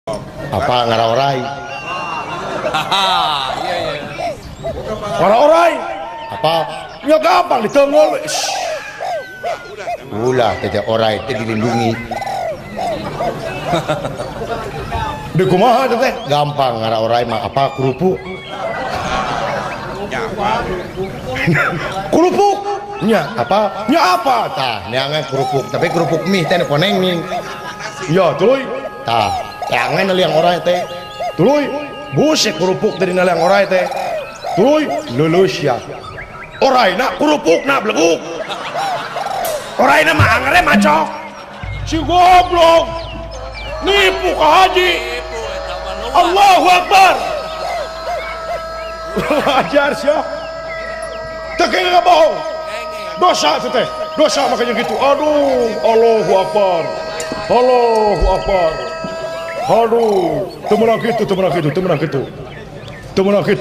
Apa ngara orai? Iya iya. Ngara orai. Apa? Ya gampang ditenggol. Ulah teh orai teh dilindungi. Di kumaha teh? Gampang ngara orai mah apa kerupuk. Kerupuk. Nya apa? Nya apa? Tah, neangan kerupuk, tapi kerupuk mie teh koneng nih. Ya, tuluy. Tah, neangan liang orai teh. Tuluy, buset kerupuk teh dina liang orai teh. Tuluy, lulus ya. Orai na kerupuk na beleguk. Orai na mah angere macok. Si goblok. Nipu ka haji. Allahu Akbar. Ajar sia. Teu kenging bohong. Dosa itu teh. Dosa makanya gitu. Aduh, Allahu Akbar. Allahu Akbar. Aduh, teu meunang kitu, teu meunang kitu, teu meunang kitu. Teu meunang kitu.